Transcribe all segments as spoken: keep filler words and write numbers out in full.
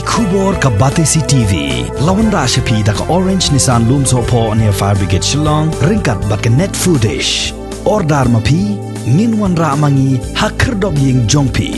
Khubor ka Batesi T V la wanrah sha phi da ka Orange Nissan Lumsohphoh near Fire Brigade Shillong ryngkat bad ka Net Foodish. Order ma phi, ngin wanrah ma ngi ha khyrdop ïing jong phi.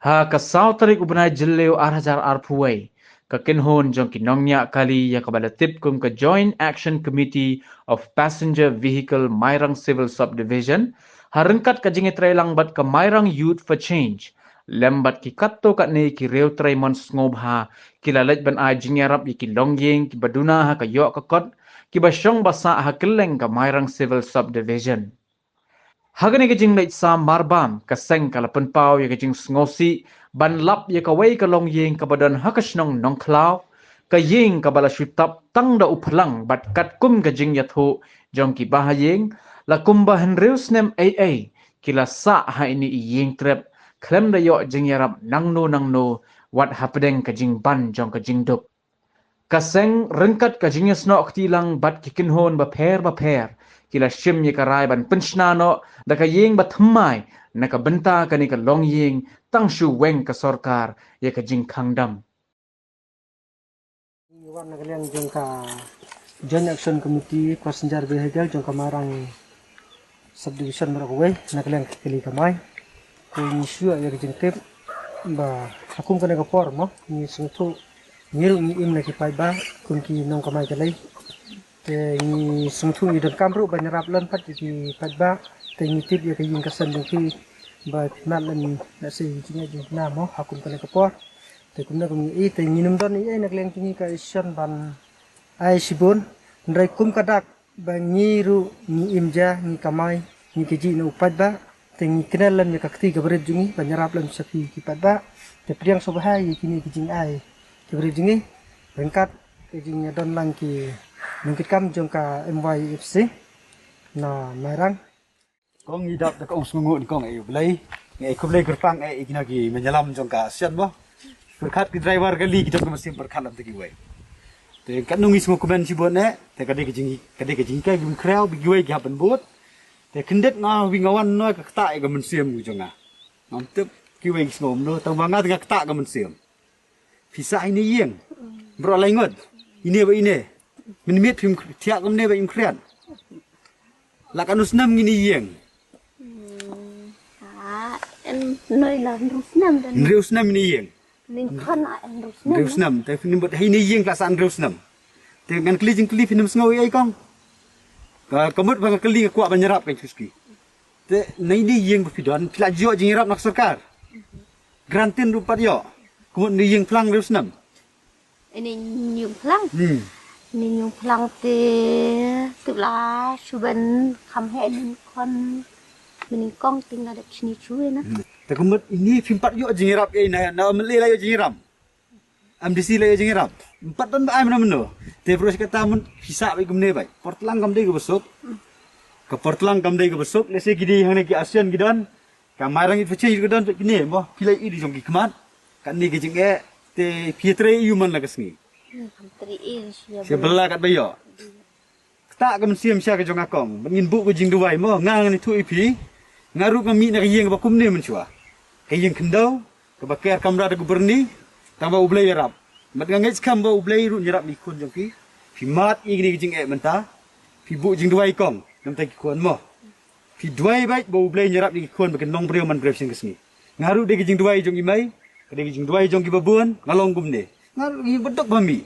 Ha ka saw tarik u bnai Jylliew ar hajar arphew wei, ka kynhun jong ki nongñiah kali ïa kaba la tip kum ka Joint Action Committee of Passenger Vehicle Mairang Civil Subdivision, ha ryngkat ka jingïatreilang bad ka Mairang Youth for Change, lem bad ki katto katne ki riew trei mon sngewbha, ki la leit ban ai jingïarap ïa ki longïing kiba duna ha ka ïoh ka kot, kiba shong ba sah ha kylleng ka Mairang Civil Subdivision. Ha kane ka jingleit sam marbam, ka seng ka la pynpaw ïa ka jingsngewsih ban lap ïa kawei ka longïing kaba don ha ka shnong Nongkhlaw, ka ïing kaba la shu tap tang da u phlang bad katkum ka jingïathuh jong ki bahaïing, la kumba hynriew snem ei ei ki la sah ha ine i ïing trep khlem da ïoh jingïarap nangno nangno, wat hapdeng ka jingban jong ka jingduk. Ka seng ryngkat ka jingïasnoh kti lang bad ki kynhun bapher bapher, ki la shim ïa ka rai ban pynshna noh da ka ïing bathymmai na ka bynta kane ka longïing, tang shu weng ka sorkar ïa ka jingkhang dam. Ngi wan na ka liang jong ka Joint Action Committee Passenger Vehicle jong ka Mairang Subdivision baroh kawei na ka liang ka kali kamai. Te ngi shu ïoh ïa ka jingtip ba ha kum kane ka por mo, ngi sngewthuh, ngi ruh ngi im na ki paidbah kum ki nongkamai kali. Te ngi sngewthuh ngi donkam ruh ban ïarap lem pat ïa ki paidbah. Te ngi tip ïa ka ïing ka sem jong ki ba ki mat lem, na se ki jingeh jong ki na mo ha kum kane ka por. Te kumne kum ngi i, te ngim don ei ei na ka liang jong ngi ka shisien ban ai shibun. Hynrei kum ka dak ba ngi ruh ngi im ja, ngi kamai, ngi kajih na u paidbah. Te ngi kynnoh lem ïa ka kti kaba rit jong ngi ban ïarap lem sha phi ki paidbah. Te pdiang sngewbha ïa kine ki jingai kiba rit jong ngi ryngkat ka jingïadon lang ki nongkitkam jong ka M Y F C na Mairang. Kong, ngi dap da ka um sngewnguh nyngkong, eh, U Blei. Nga ai khublei kyrpang, eh, ïa kino ki nongïalam jong ka sien mo. Pyrkhat ki driver kali ki don ka mynsiem pyrkhat lem te kiwei. Te katno ngi sngewkmen shibun, eh, te ka dei ka jing, ka dei ka jinghikai kiba khraw, ba kiwei ki hap ban bud. Te khyndiat nga, wi nga wan noh ka ktah ïa ka mynsiem jong nga. Ngam tip kiwei ki sngew kumno, tang ba nga te nga ktah ka mynsiem. Phi sah ine ïing baroh lai ngut, ine bad ine. Mynmiet phim thiah kumne ba im khriat. La katno snem ngin ïeng? Hmm, ah, em, noi la hynriew snem dan. Hynriew snem ine ïeng. Nyngkong ah hynriew snem. Hynriew snem. Te phin bud ha ine ïeng la sah hynriew snem. Te ngan kylli jingkylli, phin ym sngew ei ei kong? Ka, ka mut ba nga kylli nga kwah ban ïarap, ka Suski. Te na ine ïeng ba phi don, phi la ïoh jingïarap na ka sorkar? Grant tin ruh pat ïoh. Ka mut ine ïeng phlang hynriew snem. Ine ïeng phlang? Hmm. Ine ïeng phlang te, te la shu ban kham heh nyngkong, nyngkong te nga dep shini shuh na. Hmm. Te ka mut ine phim pat ïoh jingïarap ei na, na M L A la ïoh jingïarap. M D C la ïoh jingïarap. Ym pat don ba ai mano mano. Te briew shi katta, mut phi sah beit kumne beit. Por tlang kam dei kaba suk. Ka por tlang kam dei kaba suk. Lehse ki dei hangne ki ASEAN ki don. Ka Mairang Youth for Change ki don beit kine mo. Phi la ïohi da jong ki khmat. Kane ka jingeh te phi trei ïa u man la ka sngi. Hmm, kam trei ïa u. Shi bylla katba ïoh. Ktah ka mynsiem sha ka jong nga kong, bad ngin buh ka jingduwai mo, nga ngan ïathuh ïa phi. Nga ruh nga mih na ka ïing kaba kumne mynshuwa. Ka ïing khyndew, kaba ker kamra da ka byrni, tang ba U Blei ïarap. Bad nga ngeit skhem ba U Blei ruh un ïarap ïa ki khun jong phi. Phi mad ïa kine ki jingeh mynta, phi buh jingduwai kong, namta ki khun mo. Phi duwai beit ba U Blei un ïarap ïa ki khun ba kin long briew man briew shisien ka sngi. Nga ruh dei ka jingduwai jong i mei, ka dei ka jingduwai jong kiba bun, nga long kumne. Nga ruh dei ba duk ba mih.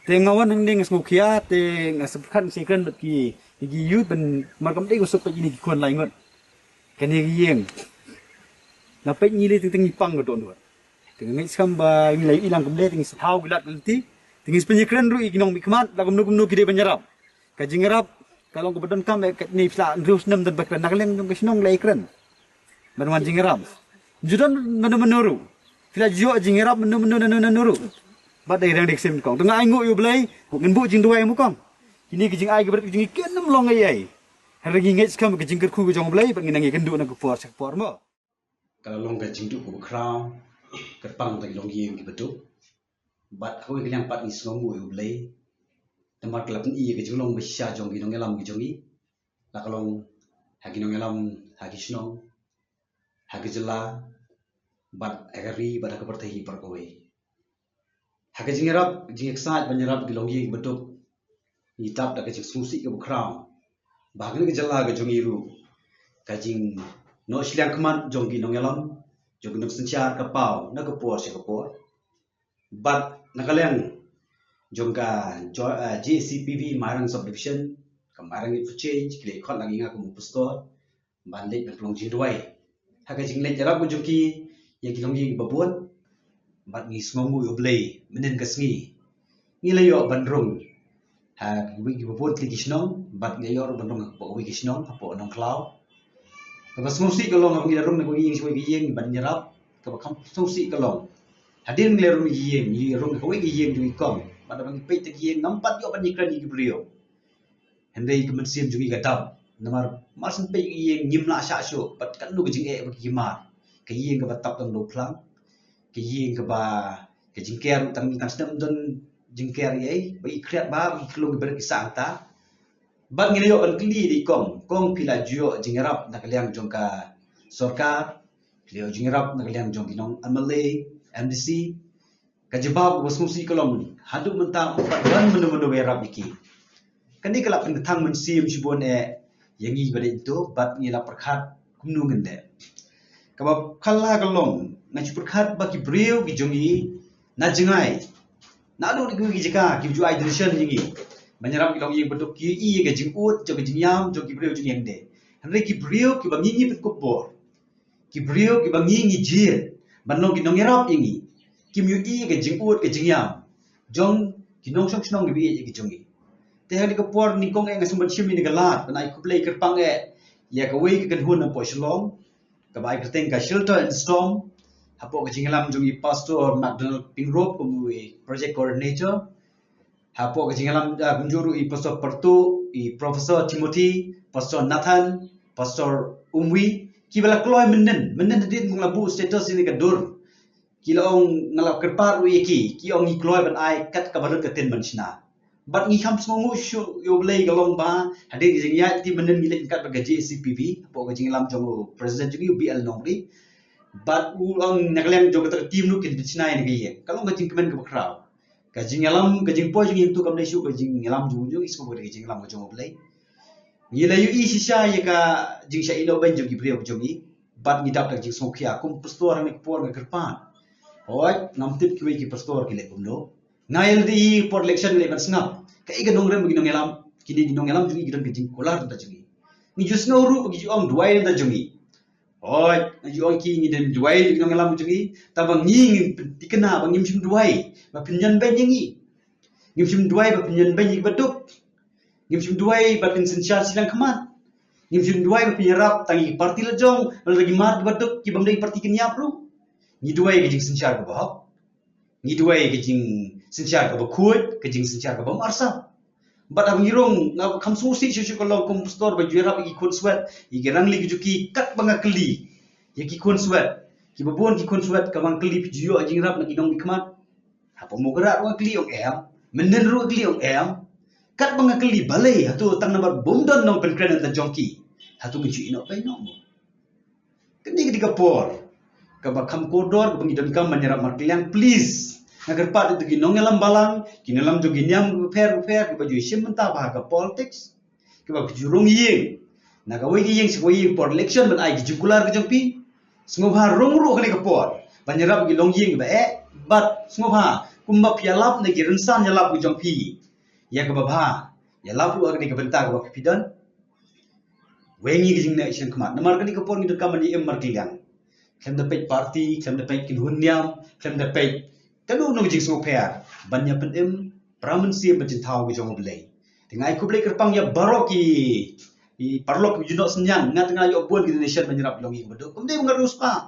Te nga wan hangne nga sngewkhia, te nga sa pyrkhat nga sa ïakren bad ki, ki youth ban, namar kam dei ka suk bad kine ki khun lai ngut. Kane ka ïing. Nga peit ngi lei teng teng ngi pang ka dohnud. Te nga ngeit skhem ba ngi la ïohi lang kumne, te ngi sa thaw ki lad ki lynti. Te ngi sa pynïakren ruh ïa ki nongmihkhmat, la kumno kumno ki dei ban ïarap. Ka jingïarap ka long kaba donkam, eh, kane phi la hynriew snem don ba kren, na ka liang jong ka shnong la ïakren ban wan jingïarap. Ju don mano mano ruh. Phi la ju ïoh jingïarap mano mano nano nano ruh. Bad dei rang dei ksem kong. Te nga ainguh ïa U Blei, ngin buh jingduwai mo kong. Kine ki jingai kiba rit ki jong ngi kin ym long ei ei. Hynrei ngi ngeit skhem ka jingkyrkhu ka jong U Blei bad ngin nang ïakynduh na ka por sha ka por mo. Ka la long ka jingduh kaba khraw kyrpang da ki longïing kiba duk. Bad ha kawei ka liang pat ngi sngewnguh ïa U Blei. Namar ka la pyni ïa ka jinglong ba shisha jong ki nongïalam ki jong ngi. La ka long ha ki nongïalam ha ki shnong, ha ki jylla, bad ha ka ri bad ha ka pyrthei baroh kawei. Ha ka jingïarap, jingïaksaid ban ïarap ki longïing baduk, ngi dap da ka jingsngewsih kaba khraw ba ha kane ka jylla ka jong ngi ruh ka jingnoh shiliang khmat jong ki nongïalam, jong ki nongsynshar ka paw na ka por sha ka por. Bad na ka liang jong ka jo- eh, J C P V Mairang Subdivision, ka Mairang Youth for Change, ki la khot lang ïa nga kum u pastor ban leit ban pynlong jingduwai ha ka jingleit ïarap ka jong ki ïa ki longïing babun. Bad ngi sngewnguh ïa U Blei, mynnin ka sngi ngi la ïoh ban rung ha kiwei kiba bun tylli ki shnong, bad ngi la ïoh ruh ban rung ha kawei ka shnong hapoh Nongkhlaw. Kaba sngewsih ka long haba ngi la rung na kawei ka ïing sha kawei ka ïing ban ïarap, kaba kham sngewsih ka long hadien ngi la rung ïa ki ïing, ngi rung ha kawei ka ïing jong i kong, bad haba ngi peit ha ki ïing ngam pat ïoh ban ïakren ïa ki briew. Hynrei ka mynsiem jong ngi ka dap, namar mar shen peit ïa ki ïing ngim lah shah shuh bad katno ka jingeh ba ki mar. Ka ïing kaba tap tang dewphlang, ka ïing kaba, ka jingker tang, tang snem don jingker ïa i, ba i khriat ba i khlung ba ki sangta. Bad ngi la ïoh ban kylli da i kong, kong phi la ju ïoh jingïarap na ka liang jong ka sorkar, phi la ïoh jingïarap na ka liang jong ki nong M L A, M D C. Ka jubab kaba sngewsih ka long, haduh mynta ym pat don mano mano ba ïarap ïa ki. Kane ka la pynkthang mynsiem shibun eh ïa ngi ba dei to, bad ngi la pyrkhat kumno ngin leh. Kaba khatla ka long, nga shu pyrkhat ba ki briew ki jong ngi na jngai, naduh ki jaka ki ju ai donation ïa ngi ban ïarap ki longïing baduk, ki ïohi ïa ka jingud jong ka jingïam jong ki briew jong ngi. Hynrei ki briew kiba ngi ngi pynkup bor, ki briew kiba ngi ngi jied ban long ki nongïarap ïa ngi, kim ïohi ïa ka jingud ka jingïam jong ki nongshong shnong kiba ïeit ïa ki jong ngi. Te ha kane ka por nyngkong eh nga sngewbha ban shim ïa kane ka lad ban ai khublei kyrpang eh ïa kawei ka kynhun hapoh Shillong, kaba ai kyrteng ka Shelter in Storm, hapoh ka jingïalam jong i Pastor McDonald Pingrop kum i project coordinator, hapoh ka jingïalam, ah, kumjuh ruh i Pastor Pertu, i Professor Timothy, Pastor Nathan, Pastor Umwi, kiba la kloi mynnin, mynnin hadien ba nga la buh status ïa kane ka dur. Ki la ong, nga la kyrpad ruh ïa ki, ki ong ngi kloi ban ai kat kaba lut ka tin ban shna. Bad ngi kham sngewnguh shuh ïa U Blei ka long ba hadien ka jingïaid lynti mynnin ngi leit ryngkat bad ka J C P V, hapoh ka jingïalam jong u President jong ngi u B L Nongri. Bad u ong na ka liang jong kata ka team ruh kin pynshna ïa kane ka ïing. Ka long ka jingkmen kaba khraw. Ka jingïalam, ka jingpoi jong ngi hangto kam dei shuh ka jingïalam jong u, jong i, sngewbha ka dei ka jingïalam ka jong U Blei. Ngi la ïohi shisha ïa ka jingshah ïehnoh beiñ jong ki briew jong ngi, bad ngi dap da ka jingsngewkhia. Kum pastor ha kane ka por nga kyrpad, hooid, ngam tip kiwei ki pastor ki leh kumno. Nga ïa lade i por election ngi leh ban sngap kaei ka nongrim ba ki nongïalam, kine ki nongïalam jong ngi ki don ka jingkular da jong ngi. Ngi ju sngew ruh ba ki ju ong duwai da jong ngi. Hooid, ngi ju ong ki, ngi don duwai da ki nongïalam jong ngi, tangba ngi ngim pynthikna ba ngim shym duwai ba phin ïoh beiñ ïa ngi. Ngim shym duwai ba phin ïoh beiñ ïa ki baduk. Ngim shym duwai ba phin synshar shiliang khmat. Ngim shym duwai ba phin ïarap tang ïa ki party la jong, lada ki mar ki baduk, ki bym dei ki party kin ïap ruh. Ngi duwai ka jingsynshar kaba hok. Ngi duwai ka jingsynshar kaba khuid, ka jingsynshar kaba marsap. Bad haba ngi rung, nga kham sngewsih shuh shuh ka long kum pastor ba ju ïarap ïa ki khun swet, ïa ki rangli ki juki, katba nga kylli ïa ki khun swet, kiba bun ki khun swet, kaba nga kylli phi ju ïoh jingïarap na ki nongmihkhmat. Hapoh Mugrah ruh nga kylli ong em, mynnin ruh nga kylli ong em. Katba nga kylli balei, hato tang namar bym don nongpynkren na jong ki, hato ngi ju ïehnoh beiñ noh mo? Kane ka dei ka por kaba kham kordor kaba ngi donkam ban ïarap markylliang, please. Nga kyrpad ïa ki nongïalam balang, ki nongïalam jong ki niam bapher bapher, kiba ju shim bynta bha ha ka politics, kiba ju rung ïing na kawei ka ïing sha kawei ïing por election ban ai ki jingkular ka jong phi. Sngewbha rung ruh ha kane ka por ban ïarap ïa ki longïing kiba eh, bad sngewbha kumba phi ïalap na ki rynsan ïalap ka jong phi, ïa kaba bha ïalap ruh ha kane ka bynta kaba phi don. Weng ïa ka jingneh shiliang khmat, namar kane ka por ngi donkam ban ïa im markylliang. Khlem da peit party, khlem da peit kynhun niam, khlem da peit kano kano ka jingsngewpher, ban ïa pynim para mynsiem bad jingthaw ka jong U Blei. Te nga ai khublei kyrpang ïa baroh ki, ki paralok ki ju noh synñiang, nga te nga la ïoh bun ki donation ban ïarap ïa ki longïing baduk. Kum dei ba nga riewspah,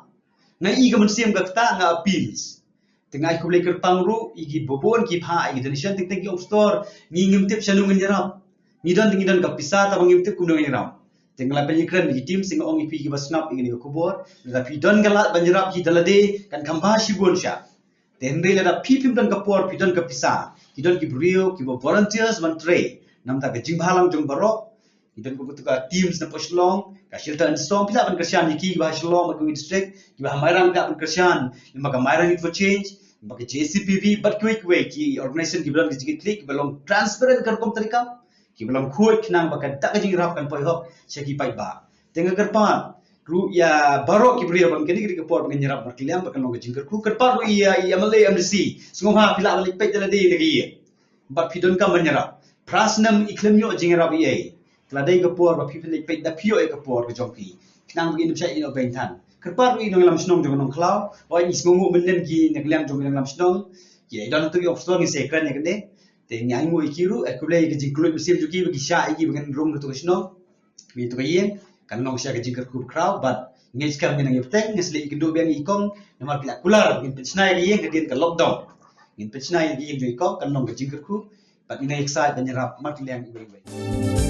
nga i ka mynsiem ka ktah, nga appeals. Te nga ai khublei kyrpang ruh ïa kiba bun kiba ïa ki donation, teng teng ki ong pastor, ngi ngim tip shano ngin ïarap. Ngi don, ngi don ka pisa, tangba ngim tip kumno ngin ïarap. Te nga la pynïakren ïa ki team, te nga ong ïa phi kiba sngap ïa kane ka khubor, lada phi don ka lad ban ïarap hi da lade, kan kham bha shibun sha. Te hynrei lada phi phim don ka por, phi don ka pisa, ki don ki briew kiba volunteers ban trei. Namar ka jingbhalang jong baroh, ki don ka, ka teams na Shillong, Ka shelter and storm phi lah ban kyrshan ïa ki ba ha Shillong bad kiwei district, ki ba ha Mairang phi lah ban kyrshan ïa ka Mairang Youth for Change, ïa ka J C P V bad kiwei kiwei ki organization ki ba don ka jingkitkhlieh ki ba long transparent ka rukom tariqa, ki ba long khuid khnang ba ka dak ka jingïarap kan poi hok sha ki paidbah. Te nga kyrpad ruh ïa baroh ki briew ba kane ka dei ka por ba ngin ïarap markylliang ba kan long ka jingkyrkhu. Kyrpad ruh ïa i M L A M D C, sngewbha phi lah ban leit peit da lade da ki ïing bad phi donkam ban ïarap. Phra snem i khlem ïoh jingïarap ei ei. Ka la dei ka por ba phi phin leit peit da phi ïoh ïa ka por ka jong phi. Khnang ba ngin ym shah ïehnoh beiñ than. Kyrpad ruh ïa i nongïalam shnong jong ka Nongkhlaw, ba ngi sngewnguh mynnin ki na ka liang jong ka nongïalam shnong. Ki don tu ïoh shuwa ngi sa kren ïa kane. Te ngi ainguh ïa ki ruh, eh, khublei ïa ka jingkylluid mynsiem jong ki ba ki shah ïa ki ba ngin rung katu ka shnong. Kmie tu ka ïing kan long sha ka jingkyrkhu bakhraw bad ngi skhem ngi nang ïa bteng ngi sleh ïa kynduh biang ïa i kong namar ki la kular ngin pynshna ïa ka ïing hadien ka lockdown. Ngin pynshna ïa ka ïing jong i kong kan long ka jingkyrkhu bad ngi nang ïa excited ban ïarap markylliang iwei iwei.